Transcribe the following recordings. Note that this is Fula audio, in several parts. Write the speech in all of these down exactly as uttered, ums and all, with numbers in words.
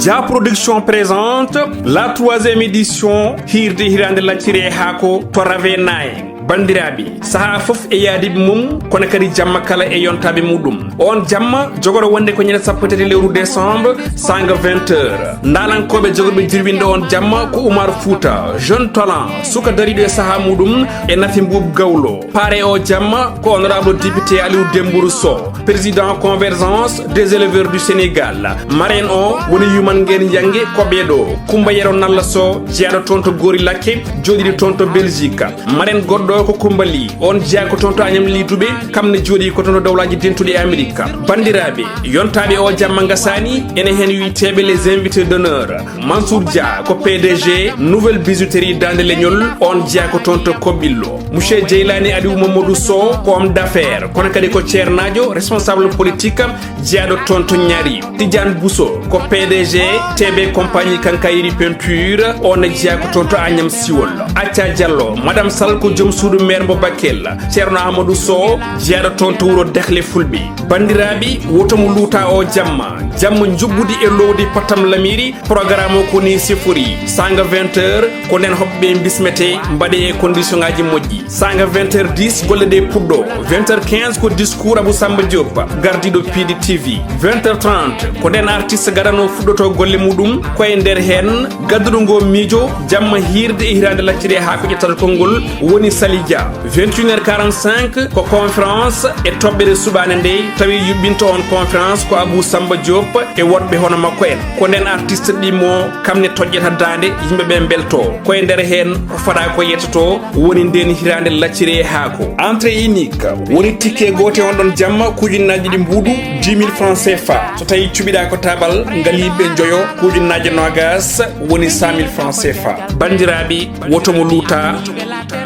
Ja Production présente la troisième édition Hirde Hirande Lacciri e Haako to Rave Nine. Bandiraɓe, saha fof e yaadiɓe mum, kono kadi jamma kala e yontaɓe muɗum. On jamma jogoɗo wonde ko ñande sappo e tati lewru décembre, sanga vingt heures. Ndalankoɓe jogorɓe jirwinde on jamma ko Oumar Fouta, jeune talent, suka dariɗo e saha muɗum, e Nafi Mbuub Gawlo. Pare o jamma ko honorable député Aliou Dembourou Sow, président Convergence des éleveurs du Sénégal. Marraine o woni Yuman Ngeen Yange Koɓeɗo, Kumba Yero Nalla Sow, jeyaɗo toon to Gori Lakke, joɗiɗo toon to Belgique. Marraine goɗɗo o ko Kumba Ly, on jeya ko toon to Agnam Ly Toubé, kam ne jooɗi ko toon to Dawlaaji Dentuɗi e Amérique. Bandiraɓe, yontaɓe o jamma ngasani, ene hen wiyteɓe les invités d'honneur. Mansour Dia ko P D G Nouvelle Bijouterie Dande Leñol, on jeya ko toon to Koɓɓillo. Monsieur Jeylani Aliou Mamadou Sow ko homme d'affaires, kono kadi ko ceernaajo, responsable politique, jeyaɗo toon to Ñaari. Tidiane Bousso ko P D G T B Compagnie Quincaillerie Peinture, on jeya ko toon to Agnam Siwol. Acca Diallo, Madame Sall ko joom suudu maire mo Bakel. Ceerno Amadou Sow, jeyaɗo toon to wuro Dehle Fulɓe. Bandiraɓe, woto mo luuta o jamma. Jamma njuɓɓudi e lowdi Patam Lamiri, programme o ko ni sifori. Sanga vingt heures, ko nden hoɓɓe bismete, mbaɗe e condition ngaji moƴƴi. Sanga vingt heures dix, golle ɗe puɗɗo. Vingt heures quinze ko discours Abou Samba Diop, gardiɗo P D T V. Vingt heures trente, ko nden artiste gadano fuɗɗoto golle muɗum, ko e nder hen gadduɗo ngo miijo, jamma hirde e hirande lacciri e haa ko ƴettata konngol woni Sali Dia. Vingt et une heures quarante-cinq ko conférence e toɓɓere suɓaande nde, tawi yuɓɓinto on conférence ko Abou Samba Diop e woɗɓe hono makko en. Ko nden artiste ɗimmo kam ne toƴƴata daande, yimɓe ɓe mbelto. Ko e nder heen ko faɗa ko yettoto woni nden hiraande lacciri e haako. Entrée unique woni ticket goote on ɗon jamma ko ujunnaaji ɗiɗi mbuuɗu, dix mille francs C F A. So tawi cuɓiɗa ko tabal ngal yimɓe njoyo ko ujunnaaji noogas woni cent mille francs C F A. Banndiraaɓe, woto mo luuta.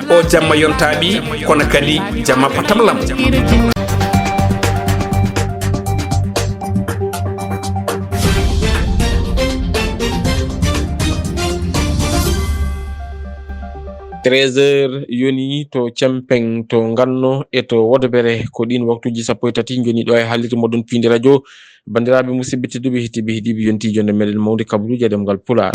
O jamma yontaaɓi, kono kadi jamma patamlam. Treize heures yoni to Cempeng, to Nganno e to Wodobere. Ko ɗin waktuuji sappo e tati joni ɗo e haalirde moɗon piindi radio. Banndiraaɓe musidɓe tedduɓe, heɗiiɓe, heɗiiɓe, yonti jonde meɗen mawde kabaruuji e ɗemngal Pulaar.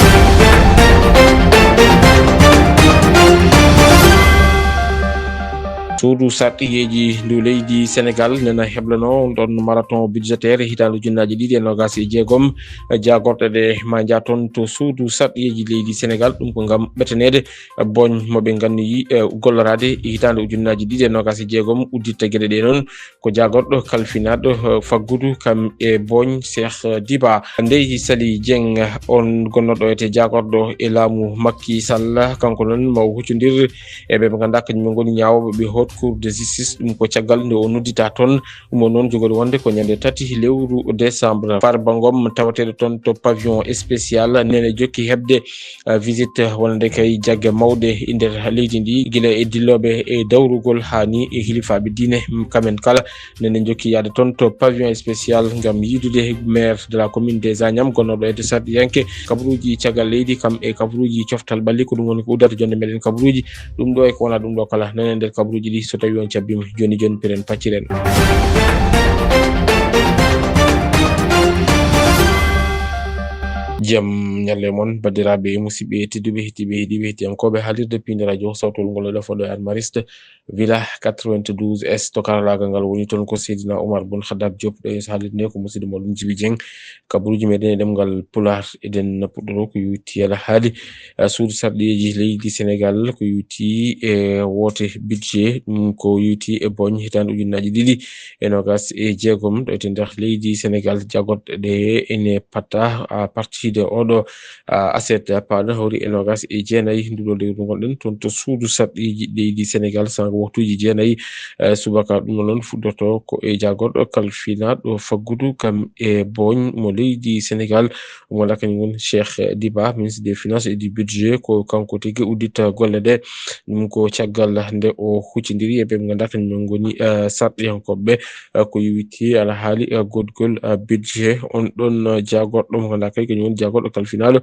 Suudu sarɗiyeeji ndu leydi Senegal nena heblano ɗon marathon budgétaire hitaande ujunnaaji ɗiɗi e noogas e jeegom. Jaagorɗe ɗe ma njaa toon to suudu sarɗiyeeji leydi Senegal, ɗum ko ngam ɓetaneede boñ mo ɓe ngannoyi, eh, golloraade hitaande ujunnaaji ɗiɗi e noogas e jeegom. Udditta geɗe ɗe noon ko jaagorɗo kalfinaaɗo, eh, faggudu kam e boñ Cheikh Diba. Ndey Sali Dieng, on gonnooɗo e te jaagorɗo e laamu Macky Sall, kanko noon ma o huccondir e ɓe ɓe ngannduɗaa kañum en ngoni ñaawooɓe ɓe Haute Cour de Justice. Ɗum ko caggal nde o noddita toon. Ɗum o noon jogori wonde ko ñande tati lewru décembre. Farba Ngom tawateeɗo toon to pavillon spécial nene jokki heɓde, eh, visite wonande kay jagge mawɗe e nder leydi ndi, gila e dillooɓe e dawrugol haa ni e hilifaaɓe diine, kamen kala nene jokki yaade toon to pavillon spécial ngam yiidude maire de la commune des Agnam gonnooɗo e sarɗiyanke kabaruuji caggal leydi kam e kabaruuji coftal ɓalli. Ko ɗum woni ko uddata jonde meɗen kabaruuji. Ɗum ɗo e ko wona ɗum ɗo kala nene nder kabaruuji ɗi, so tawi on cabbima joni joni piren pacciren. Jam ñalle mon, banndiraaɓe e musidɓe tedduɓe, heɗiiɓe, heɗiiɓe, heɗiyankooɓe haalirde piindi radio sawtol ngol ɗo foɗo e Almariste, Villa quatre-vingt-douze S. To karalaagal ngal woni toon ko Seydina Oumar Boun Khaddab Diop, ɗo e haalirde nde ko musidɗo moɗon Djiby Dieng. Kabaruuji meɗen e ɗemngal Pulaar, eɗen puɗɗoro ko yowiti alhaali, eh, suudu sarɗiyeeji leydi Senegal, ko yowiti e woote budget, ɗum ko yowiti e boñ hitaande ujunnaaji ɗiɗi e noogas e jeegom. Ɗo e nder leydi Senegal, jaagorɗe ɗe ene patta à partir de oɗo, ah, aset paaɗo hawri e noogas e jeenayi nduɗo lewru ngonɗen toon to suudu sarɗiyeeji leydi Senegal, sanga waktuuji jeenayi, eh, subaka. Ɗum noon fuɗɗoto ko e jaagorɗo kalfinaaɗo faggudu kam e boñ mo leydi Senegal, mo ngannduɗaa kañum woni Cheikh Diba, ministre des Finances et du Budget. Ko kanko tigi udditta golle ɗe. Ɗum ko caggal nde o huccondiri e ɓe ɓe ngannduɗaa kañum en ngoni, eh, sarɗiyankooɓe, eh, ko yowiti alhaali, eh, goɗgol, eh, budget. On ɗon, eh, jaagorɗo mo ngannduɗaa kay kañum woni jagorɗo kalfinaaɗo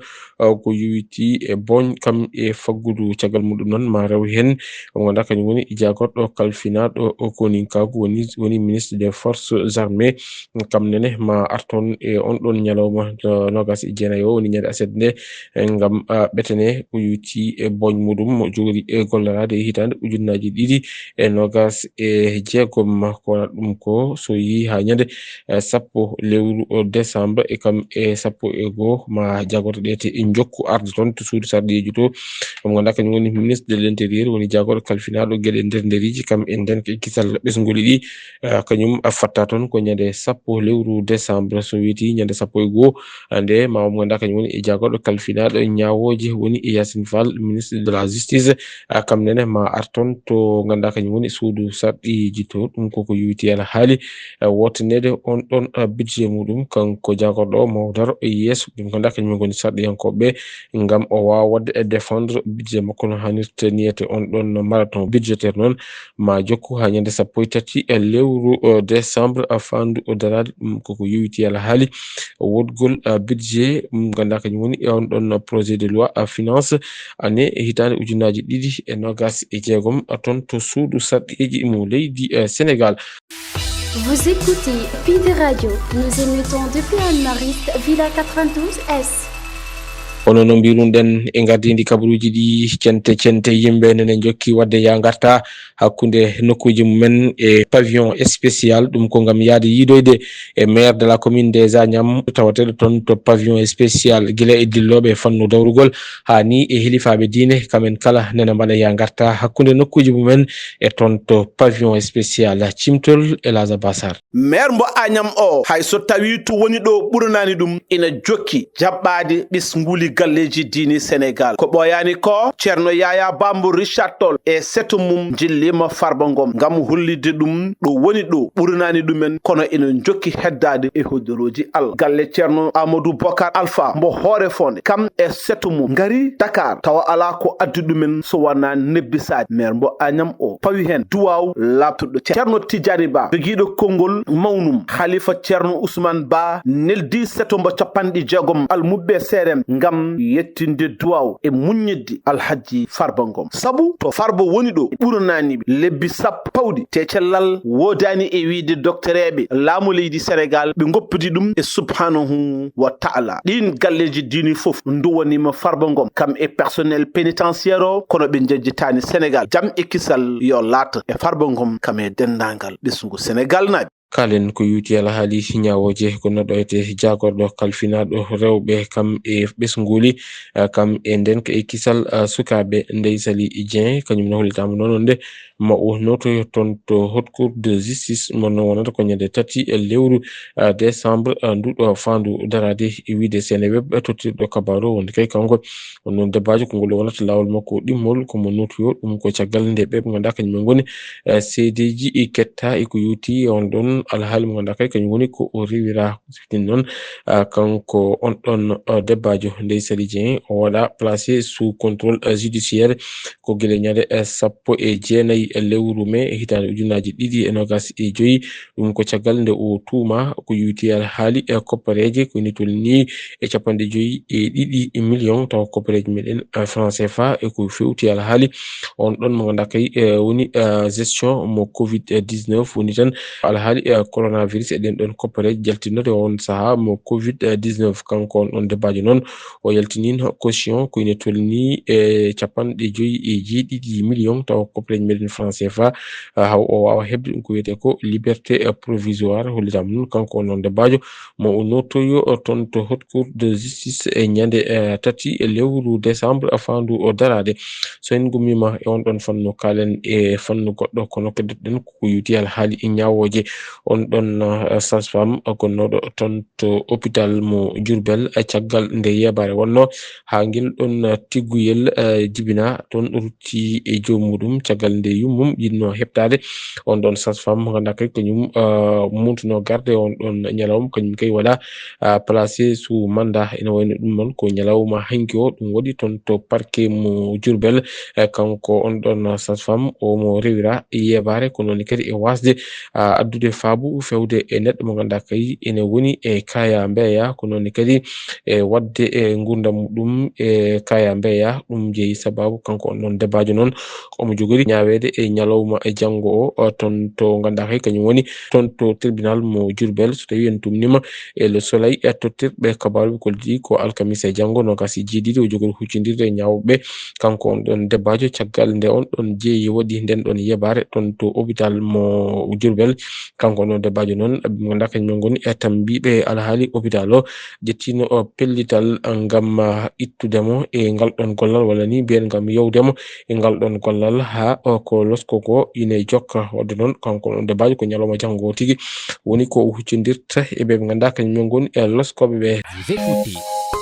ko yowiti e boñ kam e faggudu. Caggal muɗum noon ma rew heen mo ngannduɗaa kañum woni jagorɗo kalfinaaɗo koninkaagu woni woni ministre des forces armées. Kam nene ma arton e on ɗon ñalawma nogas e jeenayi o woni ñande aset nde ngam ɓetene o yowiti e boñ muɗum mo jogori e gollorade e hitande ujunnaaji ɗiɗi e nogas e jeegom. Ko wona ɗum ko so yi ha ñande sappo lewru décembre e kam e sappo e goo ma jagorɗe ɗe te jokku arde toon to suudu sarɗiyeeji to. Mo ngannduɗaa kañum woni ministre de l'intérieur woni jagorɗo kalfinaaɗo geɗe nder nderiji kam e ndenka e kisal ɓesnguli ɗi. Kañum fatta toon ko ñande sappo lewru décembre so weeti ñande sappo e goo nde ma mo ngannduɗaa kañum woni e jagorɗo kalfinaaɗo ñaawooje woni e Yacine Fall ministre de la justice. Kam nene ma ar toon to ngannduɗaa kañum woni suudu sarɗiyeeji to ɗum koko yowiti alhaali wootaneede on ɗon budget muɗum kanko jagorɗo o mo daro e yeeso ɗum ngannduɗaa kañum ngoni sarɗiyankooɓe ngam o waawa waɗde e défendre budget makko no hanirta niyete on ɗon marathon budgétaire noon ma jokku ha ñande sappo e tati e lewru décembre. Faandu o daraade ɗum koko yowiti alhaali woɗgol budget ɗum ngannduɗaa kañum woni e on ɗon projet de loi finance année e hitaande ujunnaaji ɗiɗi e nogas e jeegom toon to suudu sarɗiyeeji mo leydi Sénégal. Vous écoutez Pinde Radio. Nous émettons depuis Anne-Mariste, Villa quatre-vingt-douze S. Hono no mbiruɗen e ngardiindi kabaruuji ɗi, cente cente yimɓe nene njokki waɗde ya ngarta hakkunde nokkuuji mumen e pavillon spécial. Ɗum ko ngam yahde yiidoyde e maire de la commune des Agnam tawateeɗo toon to pavillon spécial gila e dillooɓe e fannu dawrugol haa ni e hilifaaɓe diine kamen kala nene mbaɗa ya ngarta hakkunde nokkuuji mumen e toon to pavillon spécial. Cimtol Elhadj Abbas Sarr. Meer mbo Añam o, hay so tawii to woni ɗo ɓuranaani ɗum, ina jokki jaɓɓaade ɓesnguuli galleeji diine Senegaal. Ko ɓooyaani ko, Ceerno Yaayaa Bah mbo Richard Toll e seto mum njilliima Farba Ngom ngam hollitde ɗum ɗo woni ɗo ɓuranaani ɗumen, kono ina njokki heddaade e hodorooji Allah. Galle Ceerno Amadou Bokar Alpha mbo Hoore Fonde, kam e seto mum ngari Dakar, tawa alaa ko addi ɗumen so wonaa nebbisaade. Meer mbo Añam o pawi heen duwaaw laaɓtuɗo. Ceerno Tijaani Bah, jogiiɗo konngol mawnum, Halifa Ceerno Usmaan Bah, neldi seto mbo capanɗe jeegom almuɓɓe seerem ngam yettinde duwaaw e muññidde Alhajji Farba Ngom. Sabu to Farba woni ɗo, ɓuranaani ɓe lebbi sappo pawɗi, te cellal woodaani e wiyde doktoreeɓe laamu leydi Senegaal, ɓe ngoppidi ɗum e Subhaanahu wa Taala. Ɗiin galleeji diine fof nduwaniima Farba Ngom, kam e personnel pénitentiaire o, kono ɓe njejjitaani Senegaal. Jam e kisal yo laat e Farba Ngom, kam e denndaangal ɓesngu Senegaalnaaɓe. Kaalen ko yowiti alhaali ñaawooje ko no ɗoyte jaagorɗo kalfinaaɗo rewɓe kam e ɓesnguuli, ah, kam e ndenka e kisal, ah, sukaaɓe, Ndeye Saly Dieng, kañum ne hollitaama noon nde ma o nootoyo toon to Haute Cour de Justice, mo no wonata ko ñande tati e lewru, ah, décembre, ah, nduɗo faandu daraade e wiyde Seneweb, eh, tottirɗo kabaaru o wonde kay kanko. Ɗum noon debaajo ko ngol wonata laawol makko ɗimmol, ko mo nootoyo, ɗum ko caggal nde ɓe ɓe ngannduɗaa kañum en ngoni, eh, seedeeji e ketta e ko yowti e on ɗon alhaali mo ngannduɗaa kay kañum woni ko o rewira. Ɗin noon, ah, kanko on ɗon, ah, debaajo Ndeye Saly Dieng o waɗa placé sous contrôle, ah, judiciaire ko gila ñande, eh, sappo e jeenayi e lewru mai hitaande ujunnaaji ɗiɗi e nogas e joyi. Ɗum ko caggal nde o tuuma ko yowiti alhaali e koppareeje ko ina tolnii e capanɗe joyi e ɗiɗi million tawa koppareeje meɗen, eh, franc C F A e ko fewti alhaali on ɗon mo ngannduɗaa kay, eh, woni, eh, gestion mo covid dix-neuf woni tan alhaali, eh, coronavirus e ɗen ɗon koppareeje jaltinnoɗe on sahaa mo covid dix-neuf. Kanko on ɗon debaajo noon o yaltiniino caution ko ina tolnii e capanɗe joyi e jeeɗiɗi million tawa koppareeje meɗen franc C F A, eh, haw o waawa heɓde ɗum ko wiyetee ko liberté, eh, provisoire. Hollitaama noon kanko on ɗon debaajo mo o nootoyo, eh, toon to Haute Cour de Justice e ñande, eh, tati e lewru décembre, eh, faandu o daraade. So en ngummiima e on ɗon fannu, kaalen e fannu goɗɗo, kono keddoɗen ko ko yowiti alhaali e ñaawooje. On ɗon, eh, sage-femme gonnooɗo toon to hôpital mo Diourbel, eh, caggal nde yeebaare wonnoo haa ngel ɗon, eh, tigguyel, eh, jibinaa toon, rutti e joom muɗum caggal nde yummum yiɗnoo heɓtaade on ɗon sage-femme mo ngannduɗaa kay kañum, eh, muntunoo garde on ɗon ñalawma, kañum kay waɗa, eh, placé sous mandat. Ina wayno ɗum noon ko ñalawma hanki o ɗum waɗi toon to parquet mo Diourbel. Eh, kanko on ɗon sage-femme o mo rewira yeebaare, ko noon kadi e waasde, eh, addude faabo sabu fewde e neɗɗo mo ngannduɗaa kay ene woni e kaya mbeya, ko noon kadi e waɗde e nguurndam muɗum e kaya mbeya. Ɗum jeyi sababu kanko on ɗon debaajo noon, omo jogori ñaaweede e ñalawma e janngo o, o, toon to ngannduɗaa kay kañum woni toon to tribunal mo Diourbel. So tawii en tumnima e Le Soleil, e tottirɓe kabaaruji kolliti ko alkamisa e janngo noogas e jeeɗiɗi o jogori huccindirde e ñaawɓe. Kanko on ɗon debaajo, caggal nde on ɗon jeeyi waɗi nden ɗon yebaare toon to hôpital mo Diourbel, kanko on ɗon debaajo noon, ɓe ngannduɗaa kañum en ngoni e tambiiɓe alhaali hôpital o, ƴettiino o pellital ngam, ah, ittude mo e ngal ɗon gollal, walla ni mbiyen ngam yewde mo e ngal ɗon gollal haa o ko losko ko ine jokka. Wadde noon, kanko on debaajo ko ñalawma janngo o tigi woni ko o huccindirta e ɓe ɓe ngannduɗaa kañum en ngoni e loskooɓe ɓe. Vous écoutez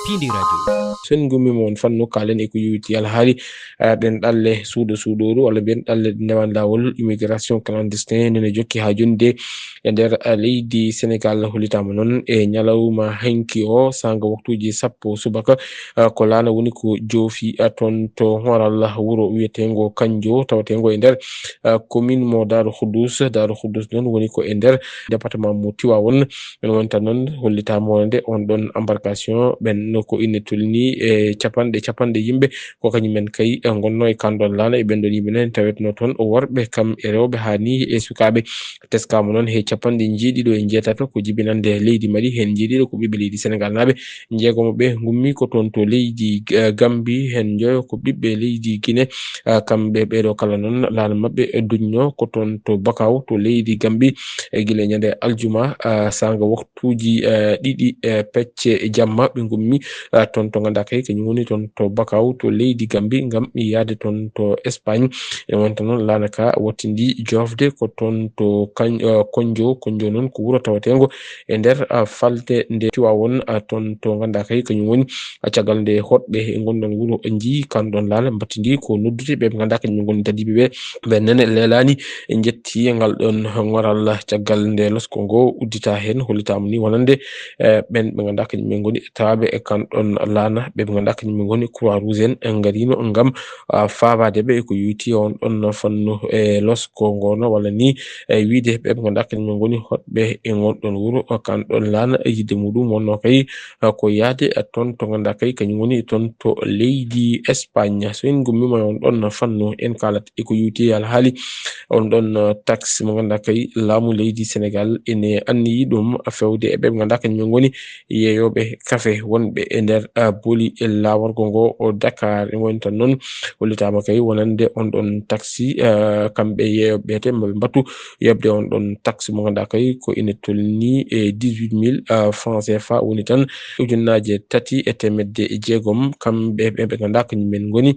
Pindi Radio. So en ngummiima on fannu, kaalen e ko yowitii alhaali, ah, ɗen ɗalle suuɗo suuɗooru, walla mbiyen ɗalle ndewan laawol, immigration clandestine, nene jokki haa jooni de e nder, ah, leydi Senegal. Hollitaama noon e ñalawma hanki o, saanga waktuuji sappo subaka, ah, ko laana woni ko joofi, ah, toon to horal wuro wiyeteengo Kanjo, taweteengo e nder, ah, commune mo Daaru Xuddus. Daaru Xuddus noon woni ko e nder département mo Tiwaawoon. En wonta noon, hollitaama wonande on ɗon embarcation, ɓen no ko ine tolni e capanɗe, capanɗe yimɓe, ko kañum en kay, eh, ngonno e kan ɗon laana e ɓen ɗon yimɓe noon, tawetno toon o worɓe kam e rewɓe haa ni e sukaaɓe. Teskaama noon he capanɗe njeeɗiɗo e njeetato ko jibinande leydi Mali, heen njeeɗiɗo ko ɓiɓɓe leydi Senegal naaɓe, njeegomo ɓe ngummi ko toon to leydi, eh, Gambi, heen njoyo ko ɓiɓɓe leydi Gine, ah, kamɓe ɓeeɗo kala noon laana maɓɓe duñno ko toon to Bakaw to leydi Gambi, e gila ñande aljuma, ah, saanga waktuuji, eh, ɗiɗi, eh, pecce jamma ɓe ngummi, ah, toon to ngannduɗaa kay kañum woni toon to Bakaw to leydi Gambi ngam yaade toon to Espagne. E wonta noon laana ka wattindi joofde ko toon to Kañ-, eh, Konjo. Konjo noon ko wuro taweteengo e nder, ah, falde nde Tiwaawoon, ah, toon to ngannduɗaa kay kañum woni, ah, caggal nde hoɗɓe e ngon ɗon wuro njii kan ɗon laana mbattindi ko noddude ɓe ɓe ngannduɗaa kañum ngoni dadiiɓe ɓe. Ɓe nene leelaani, en njetti ngal ɗon ngoral caggal nde losko ngo uddita heen, hollitaama ni wonande, eh, ɓen ɓe ngannduɗaa kañum en ngoni tawaaɓe e kan ɗon laana, ɓe ɓe ngannduɗaa kañum en ngoni Croix Rouge en, en ngariino ngam, ah, faabaade ɓe e ko yowitii on ɗon fannu e losko ngono, walla ni e wiyde ɓe ɓe ngannduɗaa kañum en ngoni hoɗɓe e ngon ɗon wuro, kan ɗon laana e yidde muɗum wonno kay, ah, ko yaade, ah, toon to ngannduɗaa kay kañum woni toon to leydi Espagne. So en ngummiima e on ɗon fannu, en kaalat e ko yowitii alhaali on ɗon, ah, taxe mo ngannduɗaa kay laamu leydi Senegal ene anniyi ɗum fewde e ɓe ɓe ngannduɗaa kañum en ngoni yeeyooɓe kafe wonɓe e nder, ah, boli e laamorgo ngo o Dakar. En woni tan noon, hollitaama kay wonande on ɗon taxe, ah, kamɓe yeeyooɓe ɓe te maɓe mbattu yoɓde on ɗon taxe mo ngannduɗaa kay ko ene tolni e dix-huit mille, ah, francs C F A, woni tan ujunnaaje tati e teemedde jeegom. Kamɓe ɓe ɓe ngannduɗaa kañum en ngoni,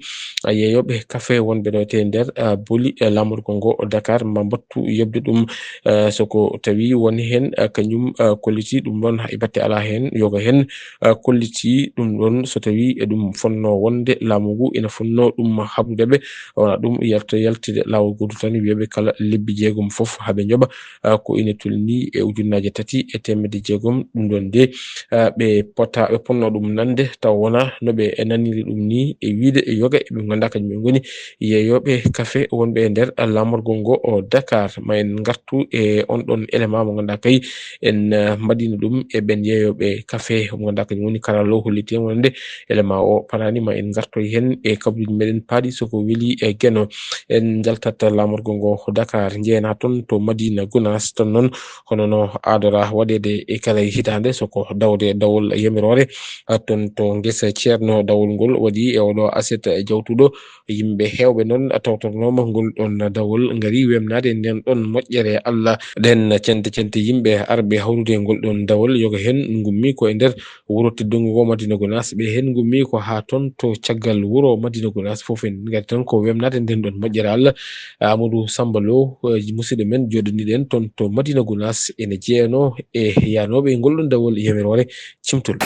ah, yeeyooɓe kafe wonɓe ɗo te nder, ah, boli e laamorgo ngo o Dakar ma mbattu yoɓde ɗum, ah, so ko tawi won heen, ah, kañum, ah, kolliti ɗum ɗon hay batte alaa heen, yoga heen, ah, kolliti ɗum ɗon so tawi eɗum fonno wonde laamu ngu ina fonno ɗum haɓude ɓe, wona ɗum yalta, yaltide laawol gooto tan, wiyaɓe kala lebbi jeegom fof haɓe njoɓa, ah, ko ina tolni e ujunnaaje tati e teemedde jeegom. Ɗum ɗon de, ah, ɓe pota, ɓe ponno ɗum nande taw wona no ɓe naniri ɗum ni, e wiide e yoga e ɓe ngannduɗaa kañum en ngoni yeeyooɓe kafe wonɓe e nder laamorgo ngo o Dakar. Ma en ngartu e on ɗon élément mo ngannduɗaa kay en, ah, mbaɗino ɗum e ɓen yeeyooɓe kafe mo ngannduɗaa kañum woni karallo holliti en wonande élément o paraani. Ma en ngartoy heen e kabaruuji meɗen paaɗi so ko weli e Geno. En njaltat laamorgo ngo Dakar, njeena toon to Madina Gunaas. Toon noon, hono no aadora waɗeede e kala hitaande, so ko dawde dawol yamiroore, ah, toon to ngesa Ceerno. Dawol ngol waɗi e oɗo aset jawtuɗo. Yimɓe heewɓe noon tawtornooma ngol ɗon dawol, ngari wemnaade nden ɗon moƴƴere Allah. Ɗen cente cente yimɓe arɓe hawrude ngol ɗon dawol, yoga heen ngummi ko e nder wuro teddungo ngo Madina Gunaas. Ɓe heen ngummi ko haa toon to caggal wuro Madina Gunaas fof en ngari tan ko wemnaade nden ɗon moƴƴere Allah. Amadou Samba Lo, eh, musidɗo men, jooɗaniɗen toon to Madina Gunaas, ene jeyanoo e yaanooɓe e ngol ɗon dawol yamiroore. Cimtol.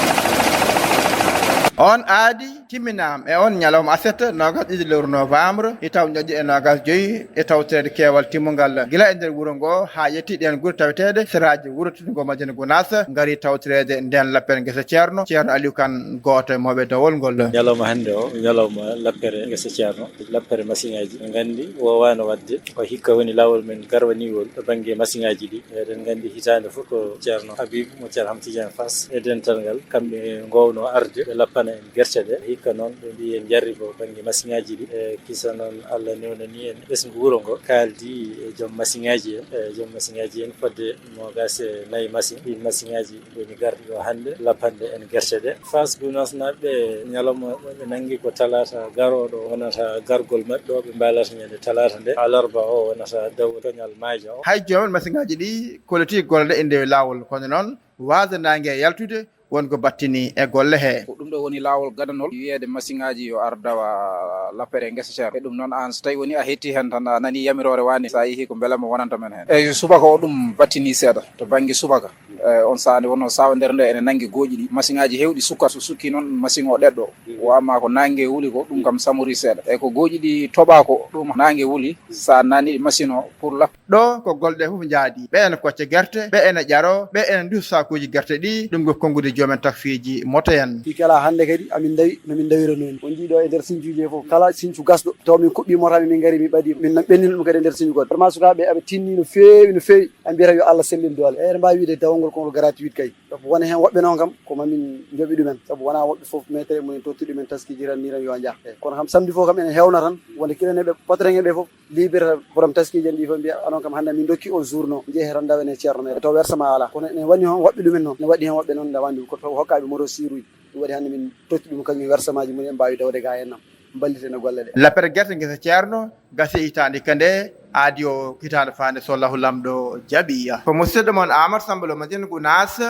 On aadi timminaama e on ñalawma aset noogas ɗiɗi lewru novembre, hitaande ujunnaji ɗiɗi e noogas joyi, e tawtoreede keewal timmungal gila e nder wuro ngo haa yetti ɗeen gure taweteeɗe seraaji wuro teddungo Madina Gunaas, ngari tawtoreede ndeen lappere ngesa Ceerno, Ceerno Aliou Kane, gooto e mawɓe dowol ngol. Ñalawma hannde o, ñalawma lappere ngesa Ceerno, lappere masiŋaaji. Ɓe nganndi woowaano waɗde, ko hikka woni laawol men garwaniiwol to bannge masiŋaaji ɗi. Eɗen nganndi hitaande fof ko Ceerno Habib mo Ceerno Ahmad Tidiane Fass e dental ngal, kamɓe ngoowno arde ɓe lappana en gerte ɗe. Hikka noon ɓe mbi en jarribo bannge masiŋaaji ɗi. E kisa noon Allah newnani en ɓesngu wuro ngo, kaaldi e joom masiŋaaji en, e joom masiŋaaji en fodde noogas e nayi masiŋ. Ɗiin masiŋaaji woni garɗi ɗo hannde lappanɗe en gerte ɗe. Fass Gunaas naaɓe, ñalawma ɓe nanngi ko talaata garooɗo wonata gargol maɓɓe ɗo ɓe mbaalata ñande talaata nde, alarba o wonata dawol coñal maaja o. Hay joom en masiŋaaji ɗi kollitii golle ɗe e nde laawol, kono noon waasde naange e yaltude won ko battini e golle he. Ko ɗum ɗo woni laawol gadanol wiyeede masiŋaaji yo ar dawa lappere ngesa Ceerno. E ɗum noon, aan so tawi woni a hetti heen tan, a nani yamiroore waane, so a yehi ko mbela mo wonanta men heen. Eyi, subaka o ɗum battini seeɗa to bannge subaka. Eh, on sahaa nde wonno sawa nder nde ene nanngi gooƴi ɗi. Masiŋaaji heewɗi sukka, so sukki noon masiŋ o ɗeɗɗo. Wa amma ko naange wuli ko, ɗum kam samori seeɗa. E ko gooƴi ɗi toɓa ko, ɗum naange wuli, sa nani ɗi masiŋ o pour la. Ɗo ko golle ɗe fof njaadi. Ɓe ene kocca gerte, ɓe ene ƴaro, ɓe ene ndusa sakuuji gerte ɗi, ɗum ko konnguɗi joomen taksiiji moto en. Ɗi kala hannde kadi amin ndawi, no min ndawirano ni. On njii ɗo e nder sincuuji he fof, kala sincu gasɗo, taw min kuɓɓi moto amin, min ngari, min ɓadi, min ɓennina ɗum kadi e nder sincu goɗɗo. Vraiment sukaaɓe aɓe tinni no feewi, no feewi. A mbiyata yo Allah sellin doole. Eɗen mbaawi wiyde dawol ngol ko ngol gratuit kay. Sabu wona heen woɓɓe noon kam, ko mamin njoɓi ɗumen. Sabu wonaa woɓɓe fof metere mumen totti ɗumen taskiiji tan, ni tan yo njah. Eyi, kono kam samedi fof kam enen heewna tan, wonde kiɗen e ɓe, patron e ɓe fof, libre borom taskiiji en ɗi fof mbiya, anon kam hannde min ndokki on journaux, njehe tan ndawen e ceerno meɗen. Taw versement alaa. Kono enen woni heen woɓɓe ɗumen noon, ne waɗi heen woɓɓe noon nde wandi ko taw hokkaaɓe moto siiruuji. Ɗum waɗi hannde min totti ɗum kañum versement ji mum en mbaawi dawde ga en nam. Mballiten e golle ɗe. Lappere gerte ngesa Ceerno gasi hitaande kende, aadi o hitaande faande so Allahu Laamɗo jaɓi. Ko musidɗo mon Aamadu Samba Lo Madina Gunaas,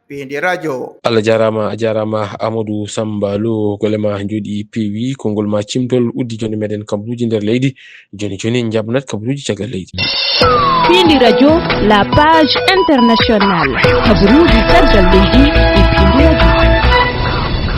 Piindi Radio. Allah jaaraama, a jaaraama Amadou Samba Lo, golle ma njooɗi peewi, konngol ma cimtol uddi jonde meɗen kabaruuji nder leydi. Jooni jooni en njaɓnat kabaruuji caggal leydi. Piindi Radio, la page internationale. Kabaruuji caggal leydi e Piindi Radio.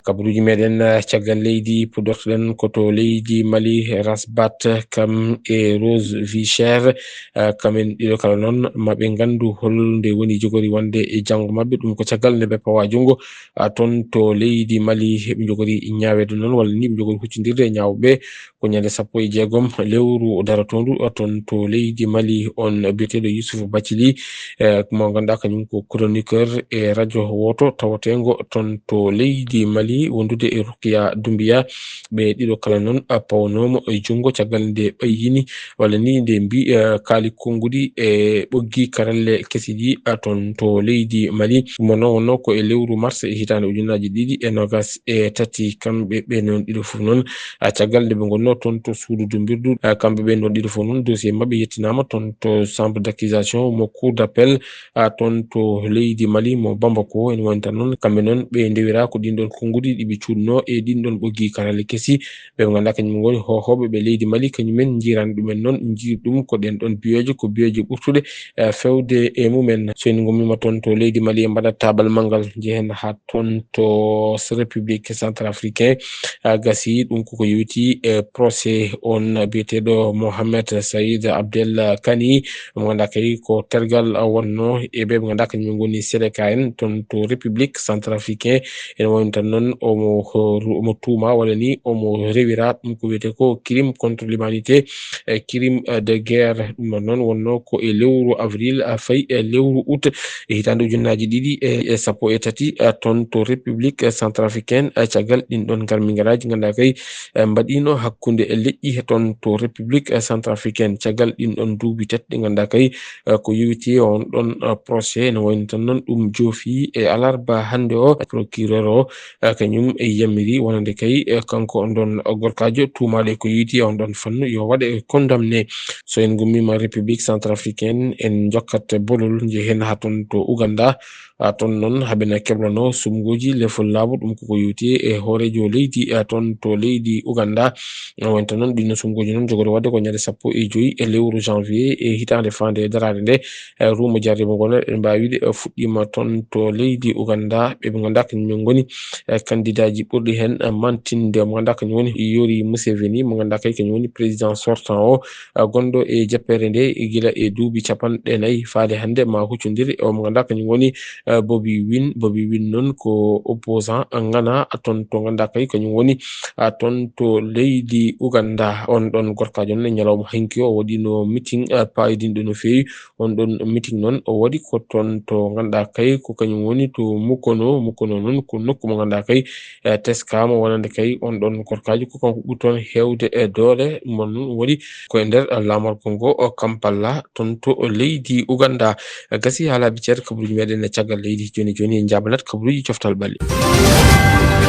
Kabaruuji meɗen, eh, caggal leydi, puɗɗortoɗen ko to leydi Mali, Rasbat, kam e Rose Vichère, eh, kamen ɗiɗo kala noon, ma ɓe nganndu holnde woni jogori wonde e janngo maɓɓe, ɗum ko caggal nde ɓe pawa junngo, ah, toon to leydi Mali, ɓe njogori ñaaweede noon, walla ni ɓe njogori huccondirde e ñaawɓe. Ko ñande sappo e jeegom lewru darotoondu toon to leydi Mali, on biyeteeɗo Youssouf Bathily, eh, mo ngannduɗaa kañum ko chroniqueur e radio wooto tawateengo toon to leydi Mali, wondude e Roukaya Doumbia. Ɓe ɗiɗo kala noon, ah, pawnooma e junngo caggal nde ɓayyini, walla ni nde mbi, eh, kaali konnguɗi e ɓoggi karalle kesi ɗi, ah, toon to leydi Mali. Mo noon wonno ko e lewru mars e hitaande ujunnaaji ɗiɗi e noogas e tati, kamɓe ɓe noon ɗiɗo fof noon, ah, caggal nde ɓe ngonnoo toon to suudu dumbirdu, ah, kamɓe ɓe noon ɗiɗo fof noon, dossier maɓɓe yettinaama toon to chambre d'accusation mo cour d'appel, ah, toon to leydi Mali mo Bamako. Ene woni tan noon, kamɓe noon ɓe ndewira ko ɗiin ɗoon konnguɗi ɗi ɓe cuuɗnoo e ɗiin ɗoon ɓoggi karalle kesi, ɓe ngannduɗaa kañum ngoni hoohooɓe ɓe leydi Mali, kañumen njiirani ɗumen noon, njiiri ɗum ko ɗeen ɗoon biyeeje, ko biyeeje ɓurtuɗe, eh, fewde e mumen. So en ngummiima toon to leydi Mali, en mbaɗat taabal manngal, njehen haa toon to République Centrafricain, ah, gasi ɗum koko yowiti e procès on biyeteeɗo Mohamed Saïd Abdel Kani, mo ngannduɗaa kay ko tergal wonno e ɓe ɓe ngannduɗaa kañum ngoni Seleka en toon to République Centrafricain. Ene woni tan noon omo, omo tuuma walla ni omo rewira ɗum ko wiyetee ko crime contre l'humanité, e crime, eh, de guerre. Ɗum ɗon noon wonno ko e lewru avril, eh, fayi e lewru août, e hitaande ujunnaaji ɗiɗi e, e sappo e tati, eh, toon to République, eh, Centrafricaine, eh, caggal ɗin ɗon ngarmi ngaraaji ngannduɗaa kay, eh, mbaɗiino hakkunde, eh, leƴƴi he toon to République, eh, Centrafricaine. Caggal ɗin ɗon duuɓi tati ɗi ngannduɗaa kay, eh, ko yowiti on ɗon, eh, procès, no wayno tan noon ɗum joofi e alarba hannde o, procureur o, eh, kañum e yamiri wonande kay, eh, kanko on ɗon gorkaajo tuumaaɗo e ko yowiti e on ɗon fannu yo waɗe condamné. So en ngummiima République Centrafricaine, en njokkat bolol, njehen haa toon to Ouganda. A toon noon haɓe na keblano sumgooji lefol laaɓo, ɗum koko yowti e hooreejo leydi, a toon to leydi Uganda. A wonta noon ɗino sumgooji noon jogori waɗde ko ñande sappo e joyi e lewru janvier e hitaande faande e daraade nde. E ruumo jarribo ngo noon eɗen mbaawi wiide, e fuɗɗiima toon to leydi Uganda. Ɓe ɓe ngannduɗaa kañum en ngoni, e kandidaaji ɓurɗi heen, e mantinde mo ngannduɗaa kañum woni Yoweri Museveni, mo ngannduɗaa kay kañum woni président sortant o, e gonɗo e jappeere nde gila e duuɓi capanɗe nayi faade hannde ma huccondir e o mo ngannduɗaa kañum woni, e Bobi Wine. Bobi Wine noon ko opposant ngana toon to ngannduɗaa kay kañum woni, a toon to leydi Uganda. On ɗon gorkaajo noon e ñalawma hanki o waɗino meeting, e paayodinɗo no feewi. On ɗon meeting noon o waɗi ko toon to ngannduɗaa kay ko kañum woni to Mukono. Mukono noon ko nokku mo ngannduɗaa kay, e teskaama wonande kay on ɗon gorkaajo ko kanko ɓuri toon heewde e doole. Mon noon waɗi ko e nder laamorgo ngo o Kampala toon to leydi Uganda. Gasi haalaaɓe ceeɗa kabaruuji meɗen e caggal leydi. Jooni jooni en njaabanat kabaruuji coftal ɓalli.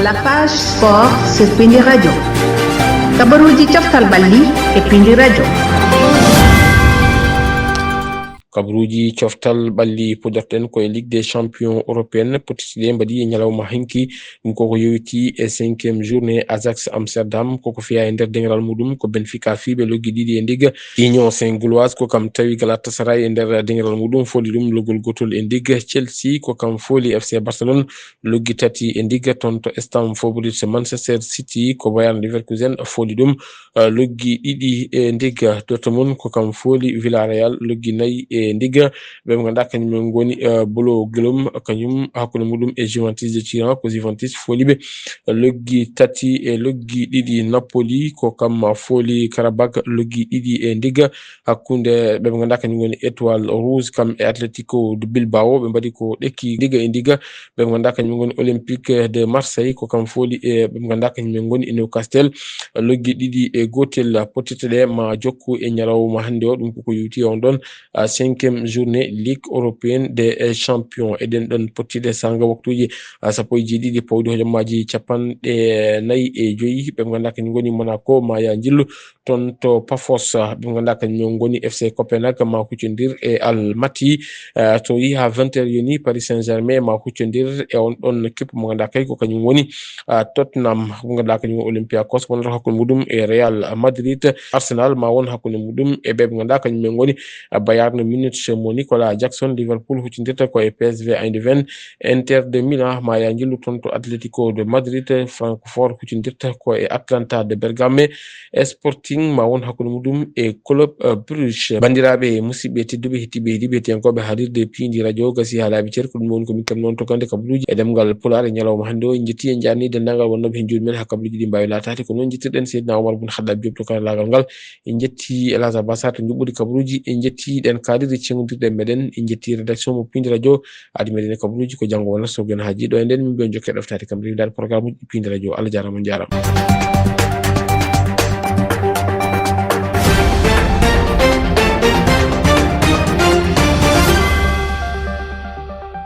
La page sport sur Pindi Radio. Kabaruuji coftal ɓalli e Pindi Radio. Kabaruuji coftal ɓalli puɗɗorten ko e Ligue des Champions européenne, pottiɗe mbaɗi e ñalawma hanki. Ɗum koko yowiti e cinquième journée. Ajax Amsterdam koko fiya e nder deŋral muɗum ko Benfica fiyɓe loggi ɗiɗi e ndigga. Union Saint-Gilloise ko kam tawi Galatasaray e nder deŋral muɗum foli ɗum loggol gotol e ndigga. Chelsea ko kam foli F C Barcelone loggi tati e ndigga. Toon to Stamford Bridge Manchester City ko Bayern Leverkusen foli ɗum, eh, loggi ɗiɗi e ndigga. Dortmund ko kam foli Villarreal loggi nayi e ndigga. Ɓe ɓe ngannduɗaa kañum en ngoni, eh, Bolo Gelom, kañum hakkunde muɗum e Juventus de Turin, ko Juventus foli ɓe loggi tati e loggi ɗiɗi. Napoli ko kam foli Karabakh loggi ɗiɗi e ndigga. Hakkunde ɓe ɓe ngannduɗaa kañum ngoni Étoile Rouge kam e Atletico de Bilbao, ɓe mbaɗi ko ɗekki ndigga e ndigga. Ɓe ɓe ngannduɗaa kañum ngoni Olympique de Marseille ko kam foli e ɓe ɓe ngannduɗaa kañum en ngoni e Newcastle loggi ɗiɗi e gootel. Pottitte ɗe ma jokku e ñalawma hannde o, ɗum koko yowti e on ɗon, a, cinquième journée Ligue européenne des, eh, champions. Eɗen ɗon pottiɗe sanga waktuuji, a, sappo e jeeɗiɗi pawɗi hojomaji capanɗe nayi e joyi. Ɓe ɓe ngannduɗaa kañum ngoni Monaco ma ya njillu toon to Pafos, a, ɓe ɓe ngannduɗaa kañum ngoni F C Copenhague ma huccondir e Almaty. A, so yehi ha vingt heures yoni, Paris Saint-Germain ma huccondir e on ɗon équipe mo ngannduɗaa kay ko kañum woni, a, Tottenham, mo ngannduɗaa kañum woni Olympiakos, wonata hakkunde muɗum e Real Madrid. Arsenal ma won hakkunde muɗum e ɓe ɓe ngannduɗaa kañum en ngoni, a, Bayern Munich mo Nicolas Jackson. Liverpool huccondirta ko e P S V Eindhoven. Inter de Milan ma ya njillu toon to Atletico de Madrid. Francfort huccondirta ko e Atalanta de Bergame. Sporting ma won hakkunde muɗum e Club, eh, Brugge. Banndiraaɓe, musidɓe tedduɓe, heɗiiɓe, heɗiiɓe, heɗiyankooɓe haalirde Pindi Radio, gasi haalaaɓe ceeɗa, ko ɗum woni ko min keɓnoo on to gannde kabaruuji e ɗemngal Pulaar e ñalawma hannde o. En njetti, en njaarni denndaangal wonnooɓe heen juuɗe men haa kabaruuji ɗi mbaawi laataade. Ko noon njettirɗen Seydina Omar Bun Haddad Diop to karallaagal ngal. En njetti El Hadj Abbas Sarr to njuɓɓudi kabaruuji. En njetti ɗen kaalirɗe ceŋodirɗe meɗen. En njetti rédaction mo Pindi Radio. Adi meɗen e kabaruuji ko janngo wonata so geno haa jiiɗo e nden min mbiyon jokke ɗoftaade kam rewindaade programme uji Pindi Radio. Allah jaaraama, on njaaraama.